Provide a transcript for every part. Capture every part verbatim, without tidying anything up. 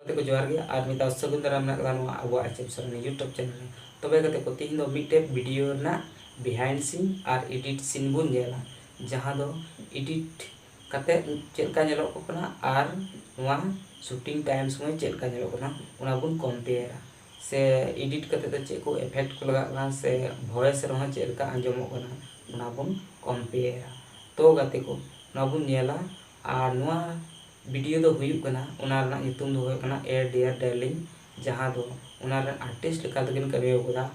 ᱜᱟᱛᱮ ᱠᱚ ᱡᱚᱦᱟᱨ ᱜᱮ, ᱟᱨ ᱢᱤᱫ ᱫᱷᱟᱣ ᱥᱟᱹᱜᱩᱱ ᱫᱟᱨᱟᱢ ᱢᱮᱱᱟᱜ ᱟᱠᱟᱫᱟ ᱱᱚᱣᱟ ᱟᱵᱚᱣᱟᱜ R H M Soren YouTube channel ᱨᱮ᱾ ᱛᱚᱵᱮ ᱜᱟᱛᱮ ᱠᱚ, ᱛᱤᱦᱤᱧ ᱫᱚ ᱢᱤᱫᱴᱮᱡ ᱵᱷᱤᱰᱤᱭᱳ ᱨᱮᱱᱟᱜ ᱵᱤᱦᱟᱭᱤᱱᱰ ᱥᱤᱱ ᱟᱨ ᱮᱰᱤᱴ ᱥᱤᱱ ᱵᱚᱱ ᱧᱮᱞᱟ, ᱡᱟᱦᱟᱸ ᱫᱚ ᱮᱰᱤᱴ ᱠᱟᱛᱮ ᱪᱮᱫ ᱞᱮᱠᱟ ᱧᱮᱞᱚᱜ ᱠᱟᱱᱟ ᱟᱨ ᱱᱚᱣᱟ ᱥᱩᱴᱤᱝ ᱴᱟᱭᱤᱢ ᱥᱚᱢᱚᱭ ᱪᱮᱫ ᱞᱮᱠᱟ ᱧᱮᱞᱚᱜ ᱠᱟᱱᱟ, ᱚᱱᱟ ᱵᱚᱱ ᱠᱚᱢᱯᱮᱭᱟᱨᱟ᱾ ᱥᱮ ᱮᱰᱤᱴ ᱠᱟᱛᱮ ᱫᱚ ᱪᱮᱫ ᱠᱚ ᱮᱯᱷᱮᱠᱴ ᱠᱚ ᱞᱟᱜᱟᱜ ᱠᱟᱱᱟ, ᱥᱮ ᱵᱷᱚᱭᱮᱥ ᱨᱮᱦᱚᱸ ᱪᱮᱫ ᱞᱮᱠᱟ ᱟᱸᱡᱚᱢᱚᱜ ᱠᱟᱱᱟ, ᱚᱱᱟ ᱵᱚᱱ ᱠᱚᱢᱯᱮᱭᱟᱨᱟ᱾ ᱛᱚ ᱜᱟᱛᱮ ᱠᱚ, ᱱᱚᱣᱟ ᱵᱚᱱ ᱧᱮᱞᱟ᱾ ᱟᱨ ᱱᱚᱣᱟ ᱵᱷᱤᱰᱤᱭᱳ ᱫᱚ ᱦᱩᱭᱩᱜ ᱠᱟᱱᱟ, ᱚᱱᱟ ᱨᱮᱱᱟᱜ ᱧᱩᱛᱩᱢ ᱫᱚ ᱦᱩᱭᱩᱜ ᱠᱟᱱᱟ ᱮ ᱰᱤᱭᱟᱨ ᱰᱟᱨᱞᱤᱝ, ᱡᱟᱦᱟᱸ ᱫᱚ ᱚᱱᱟ ᱨᱮᱱ ᱟᱨᱴᱤᱥᱴ ᱞᱮᱠᱟ ᱛᱮᱠᱤᱱ ᱠᱟᱹᱢᱤ ᱟᱠᱟᱫᱟ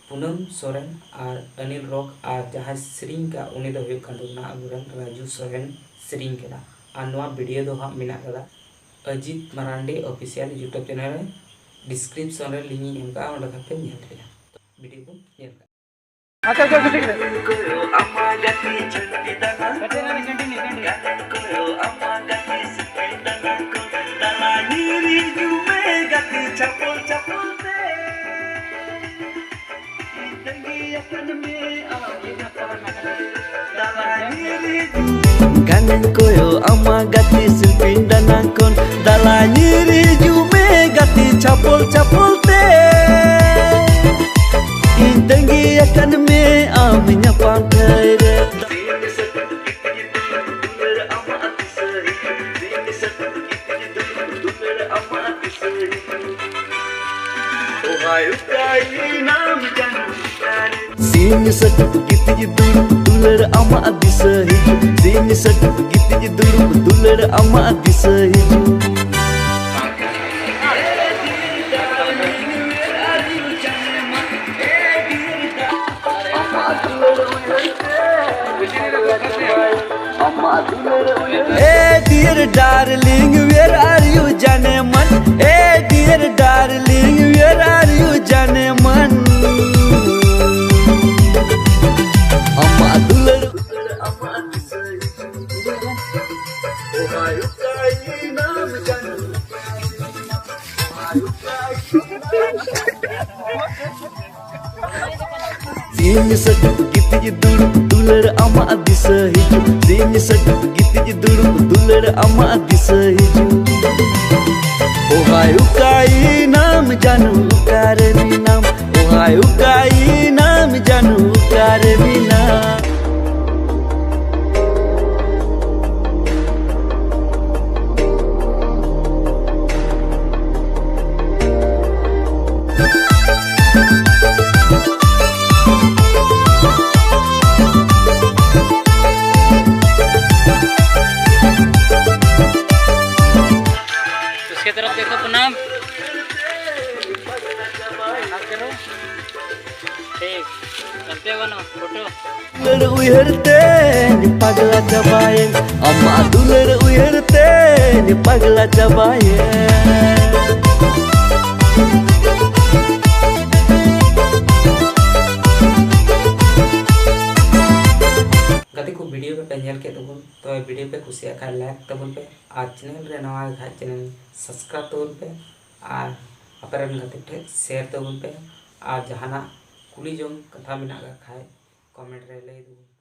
ᱯᱩᱱᱟᱹᱢ ᱥᱚᱨᱮᱱ ᱟᱨ ᱚᱱᱤᱞ ᱨᱚᱠ, ᱟᱨ ᱡᱟᱦᱟᱸᱭ ᱥᱮᱨᱮᱧ ᱠᱟᱜ, ᱩᱱᱤ ᱫᱚ ᱦᱩᱭᱩᱜ ᱠᱟᱱ ᱛᱟᱵᱚᱱᱟ ᱟᱵᱚᱨᱮᱱ ᱨᱟᱡᱩ ᱥᱚᱨᱮᱱ ᱥᱮᱨᱮᱧ ᱠᱟᱫᱟ᱾ ᱟᱨ ᱱᱚᱣᱟ ᱵᱷᱤᱰᱤᱭᱳ ᱫᱚ ᱦᱟᱸᱜ ᱢᱮᱱᱟᱜ ᱠᱟᱫᱟ ᱚᱡᱤᱛ ᱢᱟᱨᱟᱱᱰᱤ ᱚᱯᱷᱤᱥᱤᱭᱟᱞ YouTube ᱪᱮᱱᱮᱞ ᱨᱮ, ᱰᱤᱥᱠᱨᱤᱯᱥᱚᱱ ᱨᱮ ᱞᱤᱝᱠ ᱤᱧ ᱮᱢ ᱠᱟᱜᱼᱟ, ᱚᱸᱰᱮ ᱠᱷᱚᱱ ᱯᱮ ᱧᱮᱞ ᱫᱟᱲᱮᱭᱟᱜᱼᱟ᱾ ᱵᱷᱤᱰᱤᱭᱳ ᱵᱚᱱ ᱧᱮᱞ ᱠᱟᱜᱼᱟ᱾ ᱟᱪᱪᱷᱟ, ᱟᱪᱪᱷᱟ, ᱟᱪᱪᱷᱟ, ᱴᱷᱤᱠ ᱜᱮᱭᱟ᱾ ᱜᱟᱱᱮᱧ ᱠᱚᱭᱚᱜ ᱟᱢᱟ ᱜᱟᱛᱮ ᱥᱤᱞᱯᱤᱧ ᱫᱟᱱᱟ ᱠᱷᱚᱱ, ᱫᱟᱞᱟ ᱧᱤᱨ ᱦᱤᱡᱩᱜ ᱢᱮ ᱜᱟᱛᱮ ᱪᱷᱟᱯᱚᱞ ᱪᱷᱟᱯᱚᱞ ᱛᱮ᱾ ᱤᱧ ᱛᱟᱺᱜᱤ ᱟᱠᱟᱫ ᱢᱮ ᱟᱢ ᱧᱟᱯᱟᱢ ᱴᱷᱟᱹᱭ ᱨᱮ᱾ ᱥᱤᱧ ᱥᱟᱹᱴᱩᱵ ᱜᱤᱛᱤᱡ ᱫᱩᱲᱩᱵ ᱫᱩᱞᱟᱹᱲ ᱟᱢᱟᱜ ᱫᱤᱥᱟᱹ ᱦᱤᱡᱩᱜ᱾ ᱥᱤᱧ ᱥᱟᱹᱴᱩᱵ ᱜᱤᱛᱤᱡ ᱫᱩᱲᱩᱵ ᱫᱩᱞᱟᱹᱲ ᱟᱢᱟᱜ ᱫᱤᱥᱟᱹ ᱦᱤᱡᱩᱜ᱾ Hey dear darling, where are you, Janeman? Hey dear darling, where are you, Janeman? ᱟᱢᱟᱜ ᱫᱩᱞᱟᱹᱲ ᱥᱤᱧ ᱥᱟᱹᱴᱩᱵ ᱜᱤᱛᱤᱡ ᱫᱩᱲᱩᱵ ᱫᱩᱞᱟᱹᱲ ᱟᱢᱟᱜ ᱫᱤᱥᱟᱹ ᱦᱤᱡᱩᱜ᱾ ᱥᱤᱧ ᱥᱟᱹᱴᱩᱵ ᱜᱤᱛᱤᱡ ᱫᱩᱲᱩᱵ ᱫᱩᱞᱟᱹᱲ ᱟᱢᱟᱜ ᱫᱤᱥᱟᱹ ᱦᱤᱡᱩᱜ᱾ ᱚᱦᱟ ᱚᱠᱟᱭᱮᱱᱟᱢ ᱡᱟᱹᱱᱩ, ᱚᱠᱟᱨᱮ ᱢᱮᱱᱟᱢ? ᱚᱦᱟᱭ, ᱚᱠᱟᱭᱮᱱᱟᱢ ᱡᱟᱹᱱᱩ, ᱚᱠᱟᱨᱮ ᱢᱮᱱᱟᱢ? उसके तरफ देखो पूनम। ठीक, चलते बनो फोटो। ᱫᱩᱞᱟᱹᱲ ᱩᱭᱦᱟᱹᱨ ᱛᱮ ᱯᱟᱜᱽᱞᱟ ᱪᱟᱵᱟᱭᱮᱱ, ᱟᱢᱟᱜ ᱫᱩᱞᱟᱹᱲ ᱩᱭᱦᱟᱹᱨ ᱛᱮ ᱯᱟᱜᱽᱞᱟ ᱪᱟᱵᱟᱭᱮᱱ᱾ ᱜᱟᱛᱮ ᱠᱚ, ᱵᱷᱤᱰᱤᱭᱳ ᱯᱮ ᱧᱮᱞ ᱠᱮᱫ ᱛᱟᱵᱚᱱ, ᱛᱚᱵᱮ ᱵᱷᱤᱰᱤᱭᱳ ᱯᱮ ᱠᱩᱥᱤᱭᱟᱜ ᱠᱷᱟᱱ ᱞᱟᱭᱤᱠ ᱛᱟᱵᱚᱱ ᱯᱮ, ᱟᱨ ᱪᱮᱱᱮᱞ ᱨᱮ ᱱᱟᱣᱟ ᱠᱷᱟᱱ ᱪᱮᱱᱮᱞ ᱥᱟᱵᱥᱠᱨᱟᱭᱤᱵ ᱛᱟᱵᱚᱱ ᱯᱮ, ᱟᱨ ᱟᱯᱮ ᱨᱮᱱ ᱜᱟᱛᱮ ᱴᱷᱮᱱ ᱥᱮᱭᱟᱨ ᱛᱟᱵᱚᱱ ᱯᱮ, ᱟᱨ ᱡᱟᱦᱟᱱᱟᱜ ᱠᱩᱞᱤ ᱡᱚᱝ ᱠᱟᱛᱷᱟ ᱢᱮᱱᱟᱜ ᱠᱷᱟᱱ ᱠᱚᱢᱮᱱᱴ ᱨᱮ ᱞᱟᱹᱭ ᱛᱟᱵᱚᱱ ᱯᱮ᱾